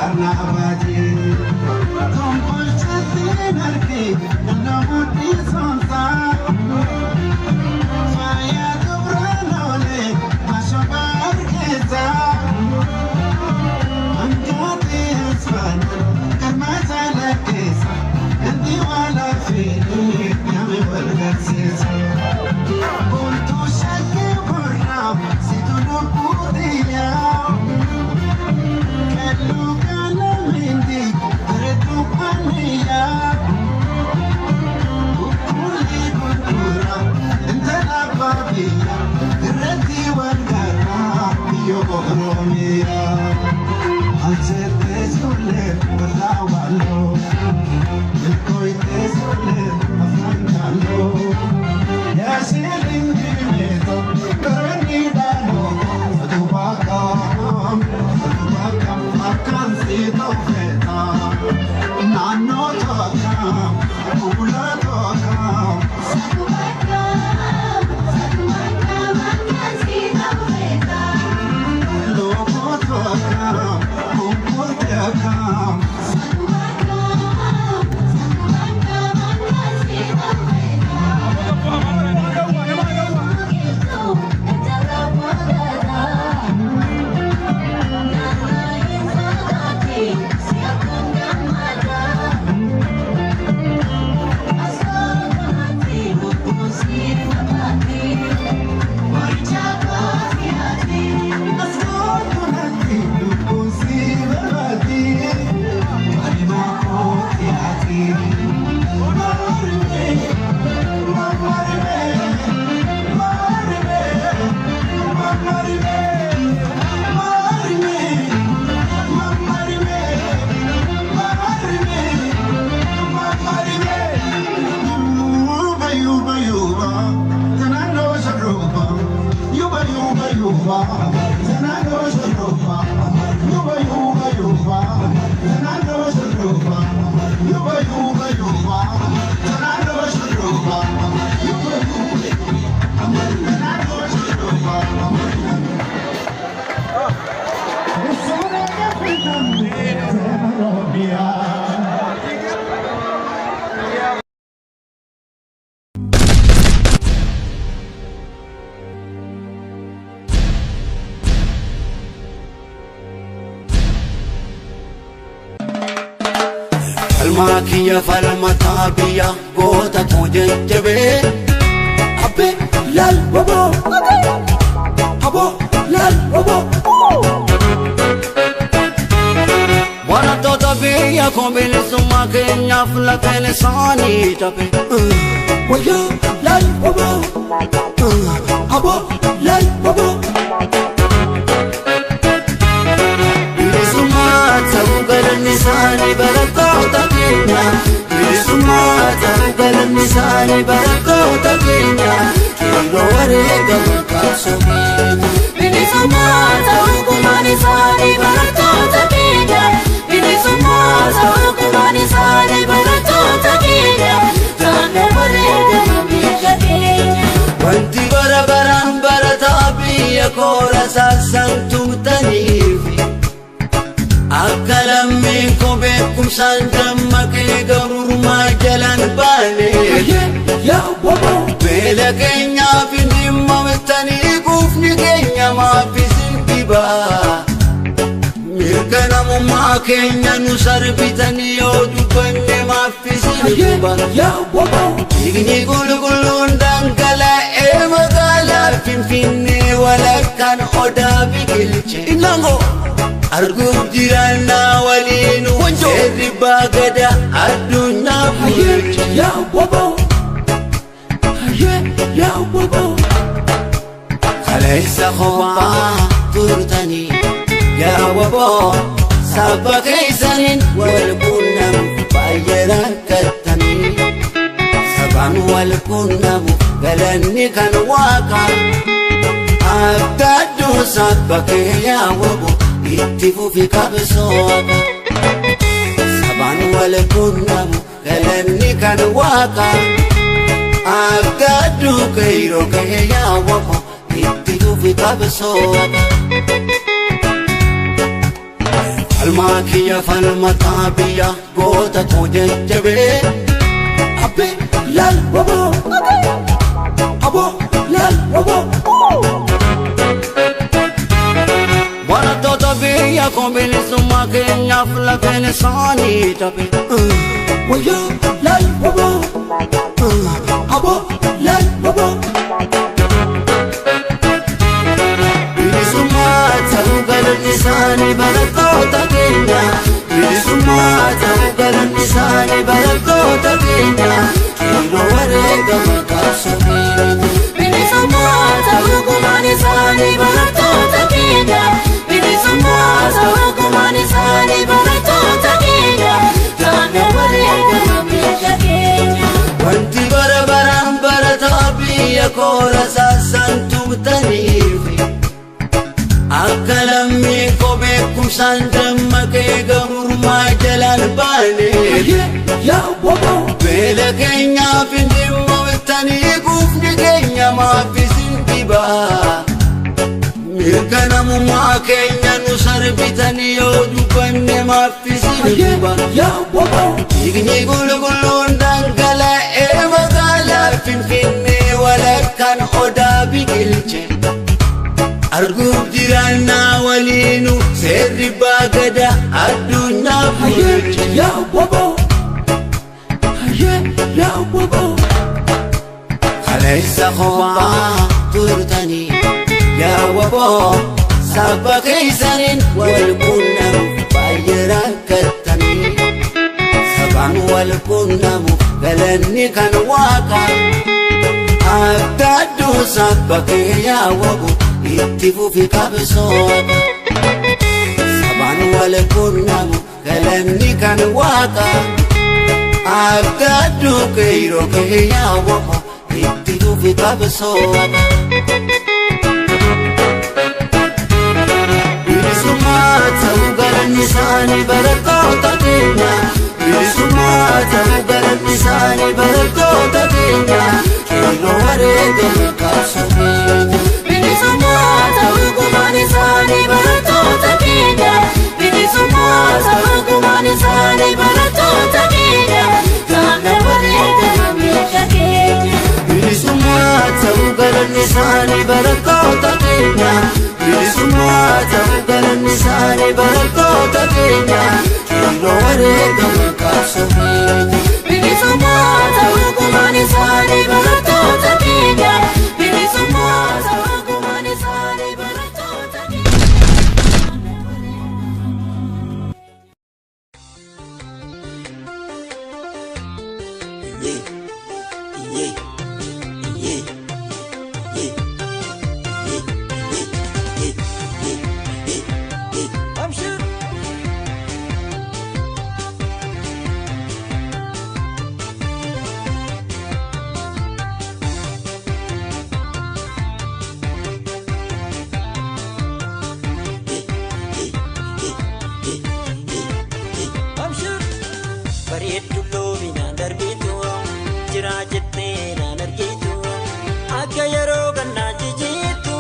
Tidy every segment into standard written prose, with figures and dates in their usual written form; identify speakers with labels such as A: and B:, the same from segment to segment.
A: Falmaa falmataa biyya goota koo jajjabee abbee laal waboo aboo laal waboo. Barattoota biyya koo bilisummaa keenyaaf lafeen isaanii cabe. Wayyaa laal waboo aboo laal waboo. Bilisummaa ta'uu galanni isaanii barattoota keenya. Bilisummaa ta'uu galanni isaanii barattoota keenya. Qeerroo wareegamu qabsoo keenya.
B: Bilisummaa ta'uu gumaan isaanii barattoota keenya. Bilisummaa ta'uu gumaan isaanii barattoota keenya. Jaanna wareegamu biyya keenya.
A: Wanti bara baraan barataa biyya koora saasaan tumtaniif akka lammiin koo beekumsaan dammaqee gabrummaa jalaan baane. Beela keenyaaf hin dhimmamtanii quufni keenya maaf isin dhibaa. Mirga namummaa keenya nu sarbitanii yoo dubbanne maaf isin dhiba. Dhiigni qulqulluun dhangala'ee magaalaa Finfinnee walakkaan odaa biqilche. Arguuf jiraannaa waliin seerri baagada addunyaa bulche. Kaleessa kophaa turtanii yaa waboo saba keessaniin wal quunnamuuf baay'ee rakkattanii. Sabaan wal quunnamu galanni kan waaqaa abdadduu saba kee yaa waboo itti fufi qabsoo haqa. Sabaan wal quunnamu galanni kan waaqaa abdadduu qeerroo kee yaa waboo itti fufi qabsoo haqa. Falmaa kiyya falmataa biyya goota koo jajjabee. Abbee laal waboo aboo laal waboo. Barattoota biyya koo bilisummaa keenyaaf lafeen isaanii tabe. Wayyoo laal waboo aboo laal waboo. Bilisummaa ta'uu galanni isaanii barattoota keenya. Bilisummaa ta'uu galanni isaanii barattoota keenya. Qeerroo wareegama qabsoo keenya.
B: Bilisummaa ta'uu gumaan isaanii barattoota keenya. Bilisummaa ta'uu gumaan isaanii barattoota keenya. Jaanna wareegama biyya keenya.
A: Wanti bara baraan barataa biyya koora saasaan tumtaniif akka lammii koo beekumsaan dammaqee gamurmaa jalaan baaneef beela keenyaaf hin dhimmooltanii guufni keenya maaf isin dhibaa. Mirga namummaa keenya nu sarbitanii yoo dubbanne maaf isin dhiba. Dhiigni qulqulluun dhangala'ee magaalaa Finfinnee walakkaan odaa biqilche. Arguuf jiraannaa waliinu seerri baagada addunyaa bulche. Kaleessa kophaa turtanii yaa waboo saba keessaniin wal quunnamuuf baay'ee rakkattanii. Sabaan wal quunnamu galanni kan waaqaa. Adda adduu saba kee yaa waboo itti fufi qabsooqa. Sabaan wal quunnamu galanni kan waaqaa. Adda adduu qeerroo kee yaa waboo itti fufi qabsooqa. Bilisummaa ta'uu galanni isaanii barattoota keenya. Bilisummaa ta'uu galanni isaanii barattoota keenya. Qeerroo wareegama qabsoo keenya.
B: Bilisummaa ta'uu gumaan isaanii barattoota keenya. Bilisummaa ta'uu gumaan isaanii barattoota keenya. Jaanna wareegama biyya keenya.
A: Bilisummaa ta'uu galanni isaanii barattoota keenya. Bilisummaa ta'uu galanni isaanii barattoota keenya. Qeerroo wareegama qabsoo keenya.
B: Bilisummaa ta'uu gumaan isaanii barattoota keenya. Bilisummaa ta'uu gumaan isaanii barattoota keenya.
C: Bareeddu loominaan darbitu jira jettee naan argitu akka yeroo gannaa jijjiirtu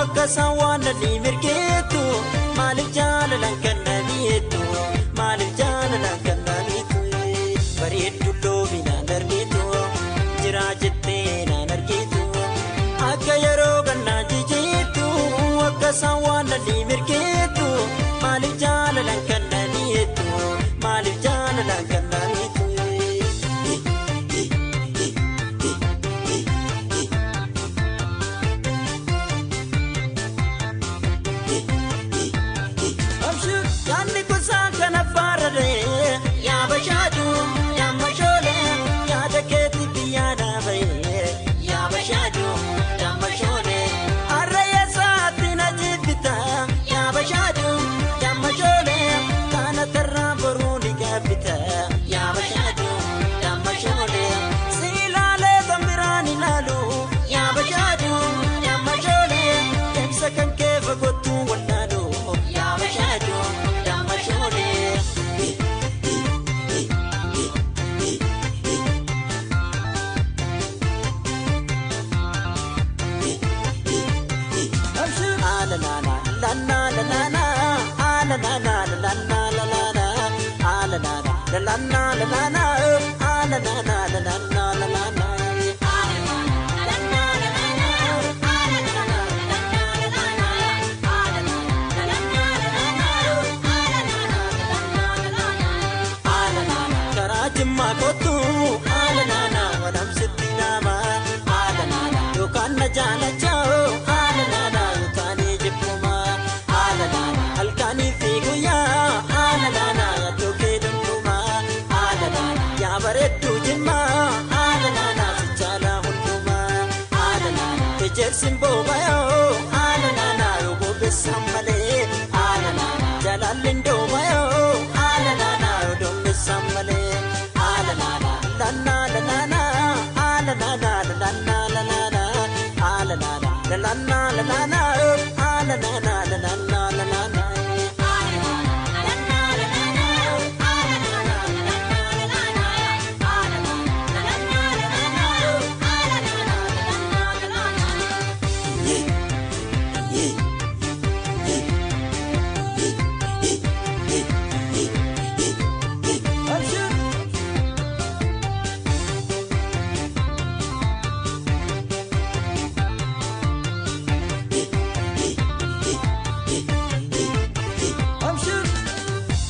C: akka isaan waan lalii mirgeetu maaliif jaalalaan kan na mi'eettu maaliif jaalalaan kan na mi'eettu bareeddu loominaan darbitu jira jettee naan argitu akka yeroo gannaa jijjiirtu akka isaan waan lalii mirgeetu maaliif jaalalaan kan na mi'eettu maaliif jaalalaan kan na mi'eettu. la la la la la la la la la la la la. Karaa jimmaa kottu haala naanaa wadamsitti nama haala naanaa yookaan na jaalachaa haala naanaa yookaan jibbuma haala naanaa halkanii fi guyyaa haala naanaa yaaddoo kee danduma haala naanaa yaa bareedduu jimmaa haala naanaa si jaalaa hundumaa haala naanaa ejersi boobayoo haala naanaa yoo bobeessan malee haala naanaa jaalalli ndoomayoo haala naanaa yoo doomessan malee haala naanaa la la la la haala naanaa la la la la la haala naanaa la la la la la haala naanaa la la la la la.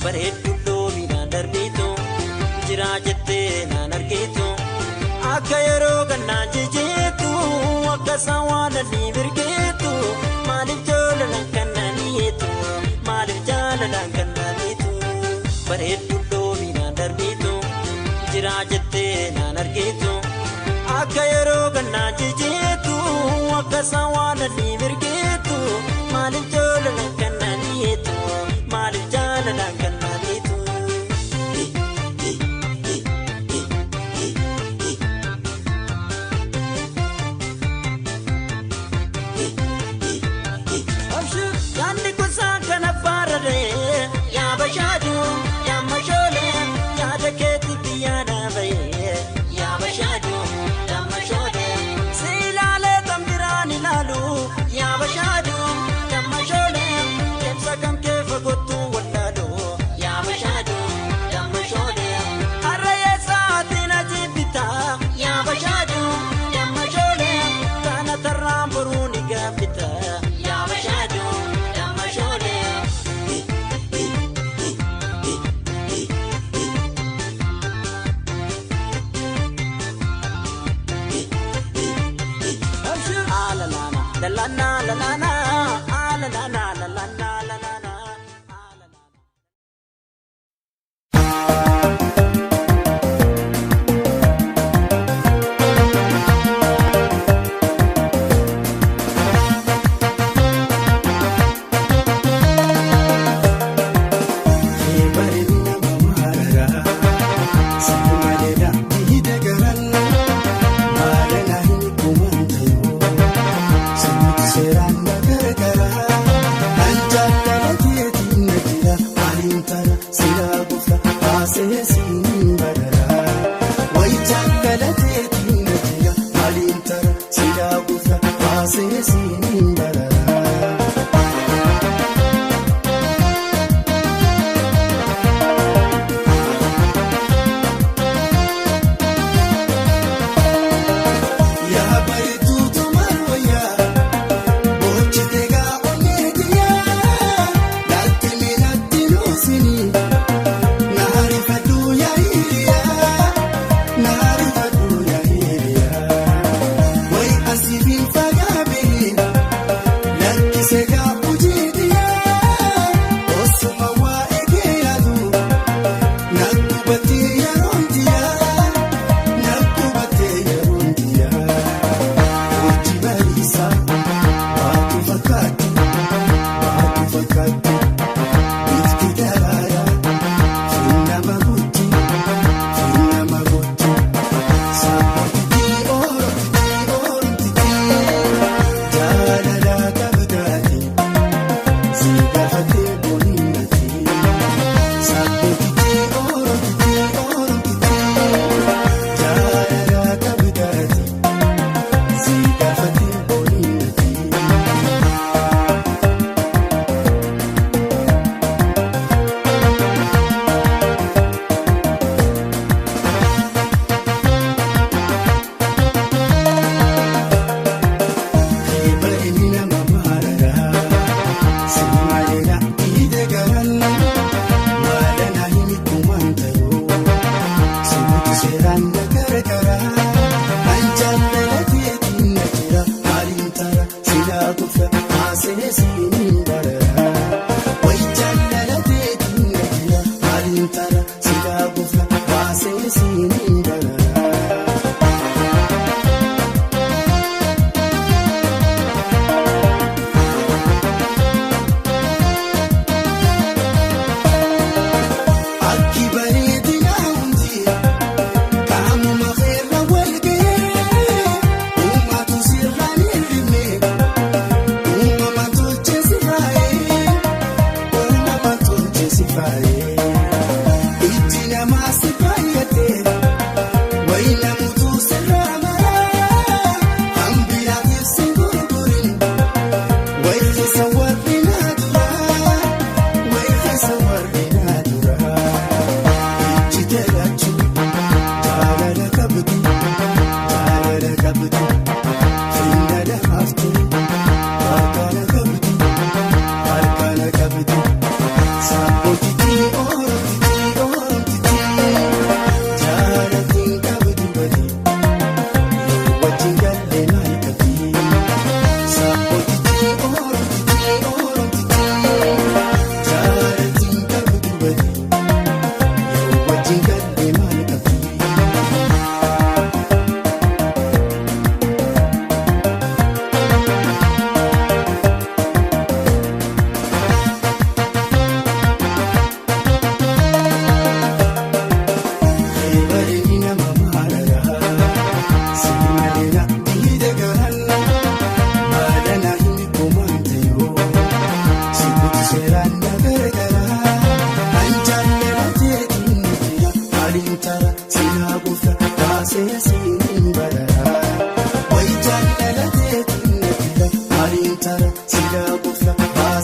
C: Bareedduu loominaan darbitu jira jettee naan argitu akka yeroo gannaa jijjiirtu akka sawwaalanii birgeetu maaliif jaalalaan kannaniitu maaliif jaalalaan kannaniitu bareedduu loominaan darbitu jira jettee naan argitu akka yeroo gannaa jijjiirtu akka sawwaalanii birgeetu maaliif jaalalaan kannaniitu maaliif jaalalaan kannaniitu. Yaanni kuusaan kana faararee yaa bashaadu yaa mashoolee yaada keetti biyyaa dhaabayee yaa bashaadu yaa mashoolee si ilaalee kan biraan ilaalu yaa bashaadu yaa mashoolee deemsa kan kee fagootu wallaalu yaa bashaadu yaa mashoolee har'a eessaatiin ajibbita yaa bashaadu yaa mashoolee kana tarraan boruu ni gaaffita yaa bashaadu yaa mashoolee. La la la la la la la la la la la la la la.
A: Naarifa duyaa hiriyaa, wayi asiif hin fagaabee.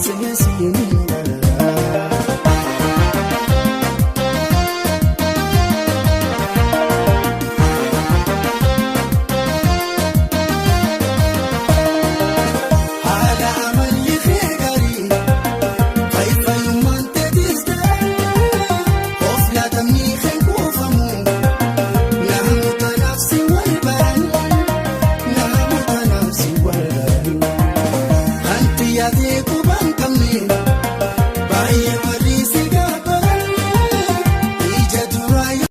D: Sin